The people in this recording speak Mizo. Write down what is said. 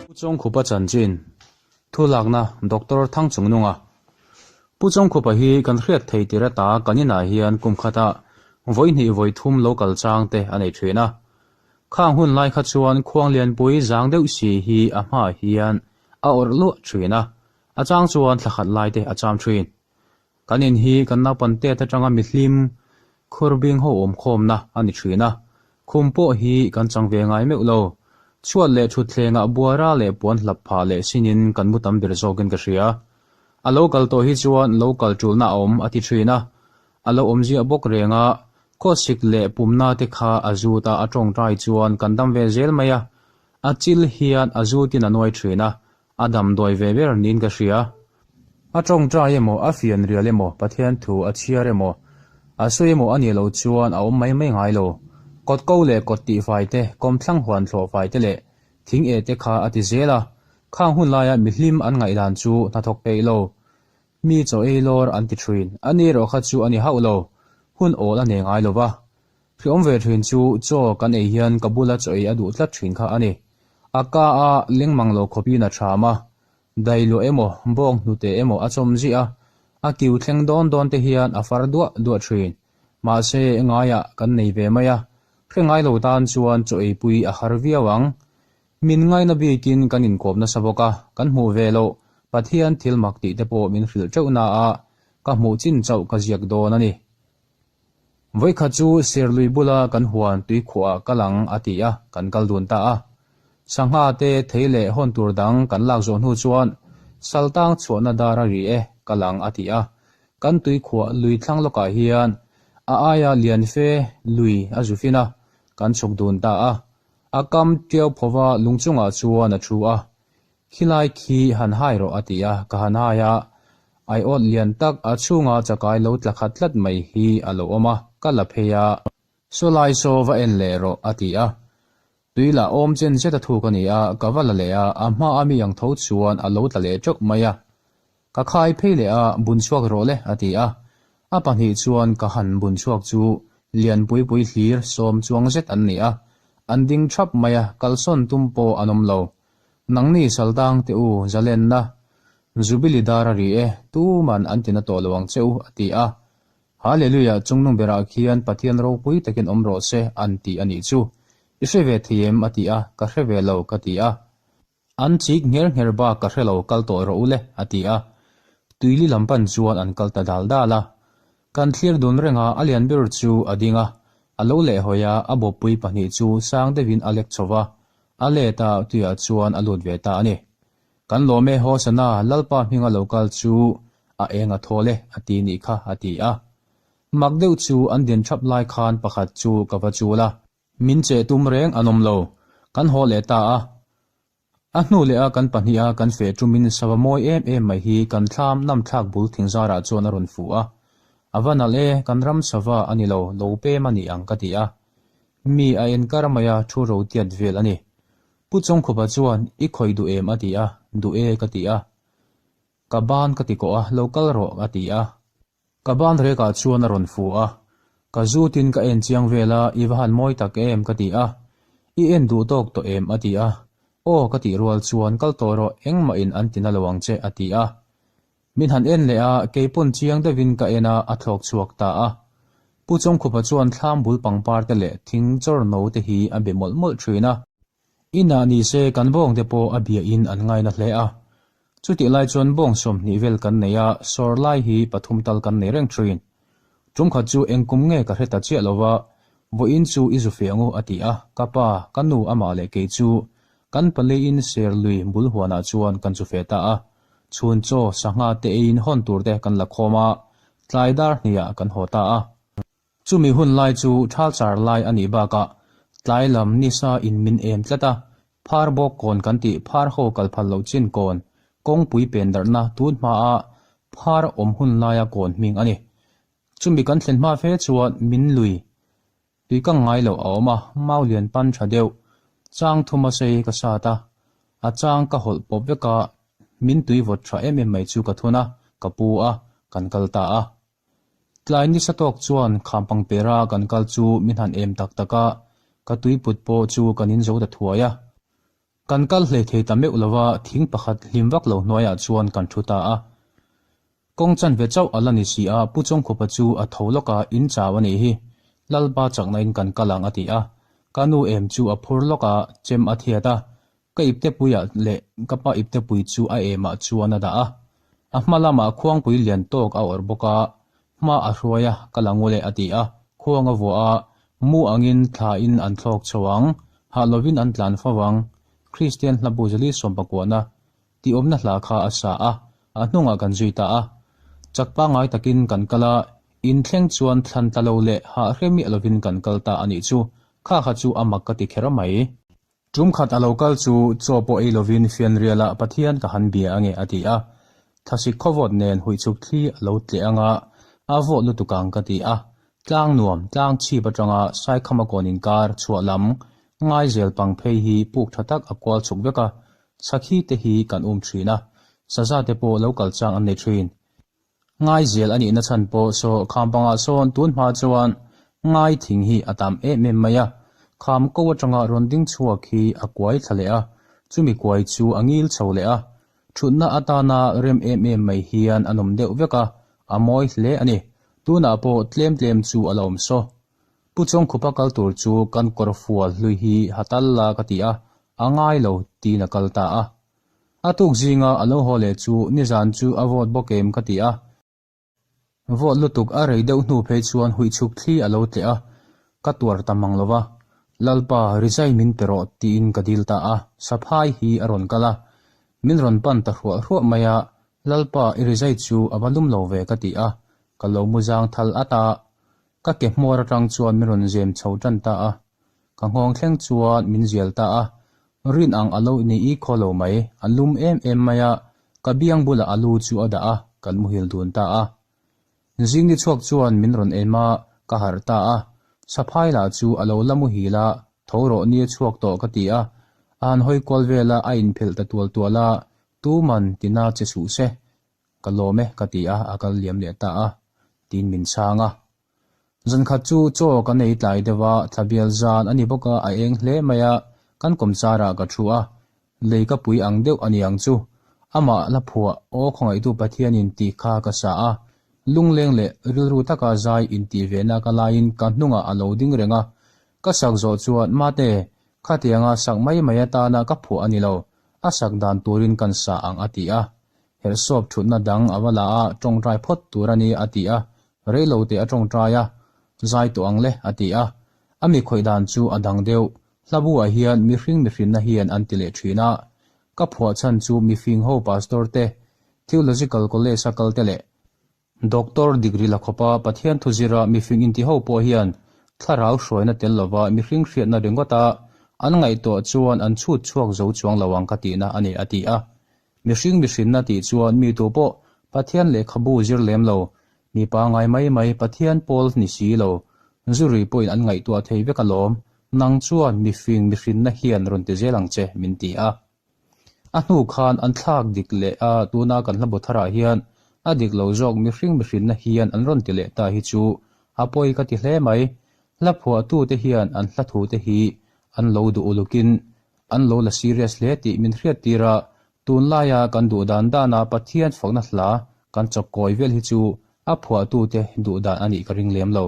Pu Chawngkhupa chanchin, Thu lakna Doctor Thangchungnunga. Pu Chawngkhupa hi kan hriat thei tir ata kan inah hian kum khatah vawi hnih vawi thum lo kal chang te a nei thin a. Khang hun lai kha chuan Khuanglianpui zang deuh si hi a hmaah hian a awrh luah thin a, a chang chuan thla khat lai te a cham thin. Kan in hi kan naupan tet atanga mihlim khur bing ho awm khawmna a ni thin a, khum pawh hi kan chang ve ngai meuh lo. Chhuat leh thutthlengah buara leh puan hlap phah leh sinin kan mu tam ber zawkin ka hria. A lo kal tawh hi chuan lo kal tulna a awm a ti thin a, a lo awm ziah bawk reng a, khawsik leh pumna te kha a zut a, a tawngtai chuan kan dam ve zel mai a, a chil hian a zutin a nuai thin a, A damdawi ve ber niin ka hria. A tawngtai emaw, a fian rial emaw, Pathian thu a chhiar emaw, a sawi emaw a nih loh chuan a awm mai mai ngai lo. Kawt ko leh kawt tihfai te, kawmthlang huan thlawhfai te leh thing eh te kha a ti zel a. Khang hun laia mihlim an ngaihdan chu hnathawk peih lo. Mi chaw ei lawr an ti thin. A ni erawh kha chu a ni hauh lo. Hun awl a nei ngai lo va. Hriawm ve thin chu chaw kan ei hian ka bula chaw ei a duh tlat thin kha a ni. A ka a leng mang lo khawpin a tham a, dailuah emaw, bawng hnute emaw a chawm ziah a, a kiu thleng dawn dawn te hian a far duah duah thin. Mahse, ngaiah kan nei ve mai a, hre ngai lo tan chuan chaw eipui a har viau ang. Min ngaina bikin kan inkawp nasa bawk a, kan hmuh ve loh Pathian thil mak tih te pawh min hrilh teuh na a, ka hmuh chin chauh ka ziak dawn a ni. Vawikhat chu Serlui bula kan huan tuikhuah kal ang a ti a, kan kal dun ta a. Sangha te thei leh hawn tur dang kan lak zawh hnu chuan Saltang chhuahna dar a ri e, kal ang a ti a. Kan tuikhuah lui thlang lawkah hian a aia lian fe lui a zu fin a, kan chhuk dun ta a. A kam tiau phova lung chungah chuan a thu a, Khilai khi han hai rawh a ti a, ka han hai a, aiawt lian tak a chhunga chakai lo tla khat tlat mai hi a lo awm a, ka la phei a. Sawlai saw va en leh rawh a ti a, tui lah awm chen zet a thuk a ni a, ka va la leh a, a hma a mi ang tho chuan a lo tla leh teuh mai a. Ka khai phei leh a, bun chhuak rawh le a ti a, a pahnih chuan ka han bun chhuak chu lian pui pui hlir sawm chuang zet an ni a, an ding thap mai a, kalsawn tum pawh an awm lo. Nangni Saldang te u zalenna Jubili dar a ri e, tuman an tina tawh lo ang che u, a ti a. Hallelujah, chungnung berah khian Pathian ropui takin awm rawh se, an ti a nih chu. I hre ve thei em? a ti a, ka hre ve lo, ka ti a. An chik ngher ngher bak ka hre lo, kal tawh rawh u le, a ti a. Tuili lam pan chuan an kal ta dal dal a. Kan thlir dun reng a, a lian ber chu a ding a, a lo lehhawi a, a bawppui pahnih chu sang deuhin a lek chho va, A let a, tuiah chuan a lut ve ta a ni. Kan lawm e, Hosana, Lalpa hminga lo kal chu a eng a thawl e, a ti nih kha, a ti a. Mak deuh chu an din thap lai khan pakhat chu ka va chul a. Min cheh tum reng an awm lo. Kan haw leh ta a. A hnu leh a kan pahniha kan feh tumin sava mawi em em mai hi kan thlam namthlak bul thingzarah chuan a rawn fuh a. A va nalh e, kan ram sava a ni lo, lo pem a ni ang ka ti a. Mi a en kar mai a, thu ro tiat vel a ni. Pu Chawngkhupa chuan, I khawih duh em? a ti a, Duh e ka ti a. Ka ban ka ti kawh a, lo kal rawh a ti a. Ka ban rekah chuan a rawn fu a, ka zutin ka en chiang vel a, I va han mawi tak em? ka ti a. I en duh tawk tawh em? a ti a. Aw ka tih rual chuan, Kal tawh rawh, engmahin an ti na lo ang che a ti a. Min han en leh a, kei pawn chiang deuhin ka en a, a thlawk chhuak ta a. Pu Chawngkhupa chuan thlam bul pangpar te leh thing chawr no te hi a be mawlh mawlh thin a. Inah ni se kan bawng te pawh a biahin an ngaina hle a. Chutih lai chuan bawng 20 vel kan nei a, sawr lai hi pathum tal kan nei reng thin. Tum khat chu eng kum nge ka hre ta chiah lo va, vawiin chu i zu fe angu a ti a, ka pa, ka nu amah leh kei chu kan paliin ser lui bul huanah chuan kan zu fe ta a. Chhun chaw, sangha te eiin hawn tur te kan la khawm a, tlai dar hniah kan haw ta a. Chumi hun lai chu thal char lai a nih bakah tlai lam nisa in min em tlat a, phar bawk kawn kan tih phar ho kal phal loh chin kawn, kawngpui pen darhna tun hmaa phar awm hun laia kawn hming a ni. Chumi kan thlen hma fe chuan min lui Tui ka ngai loh a awm a, mau lian pan tha deuh. Chang thum a sei ka sat a, a chang ka hawlh pawp vek a, min tui vawt tha em em mai chu ka thun a, ka pu a, kan kal ta a. Tlai nisa tawk chuan khampang pera kan kal chu min han em tak tak a, ka tui put pawh chu kan in zo ta thuai a. Kan kal hlei thei ta meuh lo va, thing pakhat hlim vak lo hnuaiah chuan kan thu ta a. Kawng chanve chauh a la ni si a, Pu Chawngkhupa chu a tho lawk a, in chau a nih hi. Lalpa chakna in kan kal ang a ti a. Ka nu em chu a phur lawk a, chem a thiat a. Ka iptepuiah leh ka pa iptepui chu a emah chuan a dah a. A hma lamah khuangpui lian tawk a awrh bawk a, hma a hruai a, ka la ngu leh a ti a. Khuang a vuah a, mu angin thla in an thlawk chho ang, hah lovin an tlan fo ang. Kristian hlabu zali sawmpakuahna Tihawmna hla kha a sa a, a hnungah kan zui ta a. Chak pangngai takin kan kal a, in thleng chuan thlan tla lo leh hah hre miah lovin kan kal ta a nih chu, kha kha chu a mak ka ti kher mai. Tum khat a lo kal chu chaw pawh ei lovin fianrialah Pathian ka han bia ange a ti a. Thlasik khawvawt nen huihchhuk thli a lo tleh anga a vawt lutuk ang ka ti a. Tlang nuam, tlang chhip atanga Saikhama kawn inkar chhuah lam ngaizel pang phei hi puk tha tak a kual chhuk vek a, Sakhi te hi kan um thin a, saza te pawh lo kal chang an nei thin. Ngaizel a nihna chhan pawh saw kham pangah sawn tun hma chuan ngai thing hi a tam em em mai a, kham ko atanga rawn ding chhuak hi a kuai thla leh a, chumi kuai chu a ngil chho leh a, thutna atana rem em em mai hian a nawm deuh vek a, a mawi hle a ni. Tunah pawh tlem tlem chu a la awm saw. Pu Chawngkhupa kal tur chu kan kawr fual hlui hi ha tal la ka ti a, a ngai lo tiin a kal ta a. A tuk zinga a lo haw leh chu nizan chu a vawt bawk em ka ti a. Vawt lutuk a rei deuh hnu phei chuan huihchhuk thli a lo tleh a, ka tuar ta mang lo va. Lalpa, rizai min pe rawh tiin ka dil ta a, saphai hi a rawn kal a. Min rawn pan ta hruah hruah mai a, Lalpa, i rizai chu a va lum lo ve ka ti a, ka lo mu zang thal at a. Ka ke hmuar atang chuan min rawn zem chho tan ta a, ka nghawng thleng chuan min zial ta a, rin ang a lo ni i khaw lo mai, a lum em em mai a, ka biang bulah a lu chu a dah a, kan muhil dun ta a. Zing ni chhuak chuan min rawn em a, ka harh ta a, saphai lah chu a lo la muhil a, tho rawh ni a chhuak tawh ka ti a, a han hawi kual vel a, a inphelh ta tual tual a, tuman tina che suh se, Ka lawm e ka ti a, a kal liam leh ta a, tiin min chhang a. Zankhat chu chaw kan ei tlai deuh a, thlabial zan a ni bawk a, a eng hle mai a, kan kawmchar ah ka thu a, lei ka pui ang deuh a ni ang chu. Amah la phuah aw khawngaihtu Pathianin tih kha ka sa a, lungleng leh rilru taka zai intih ve na ka laiin ka hnungah a lo ding reng a, ka sak zawh chuan Mate, khatianga sak mai mai atana ka phuah a ni lo, a sak dan turin kan sa ang a ti a. Herhsawp thutna dang a va la a, tawngtai phawt tur a ni a ti a, reilo teh a tawngtai a, zai tawh ang le a ti a. A mi khawih dan chu a dang deuh, hlabu-ah hian mihring mihrinna hian an ti leh thin a. Ka phuah chhan chu mifing ho pastor te, Theological College-a kal te leh Doctor degree la khawpa Pathian thu zira mifing inti ho pawh hian thlarau hruaina tel lova mihring hriatna ringawta an ngaihtuah chuan an chhut chhuak zo chuang lo ang ka tihna a ni a ti a. Mihring mihrinna tih chuan mi tu pawh Pathian lehkhabu zir lem lo, mi pangngai mai mai Pathian pawl ni si lo, zurui pawhin an ngaihtuah thei vek alawm, nang chuan mifing mihrinna hian rawn ti zel ang che min ti a. A hnu khan an thlak dik leh a, tuna kan hla bu tharah hian a dik lo zawk mihring mihrinna hian an rawn ti leh ta hi chu a pawi ka ti hle mai. Hla phuahtute hian an hla thute hi an lo duh ulukin an lo la serious hle tih min hriattir a, tunlaia kan duh dan dana Pathian fakna hla kan chawkkawi vel hi chu a phuahtute duh dan a nih ka ring lem lo.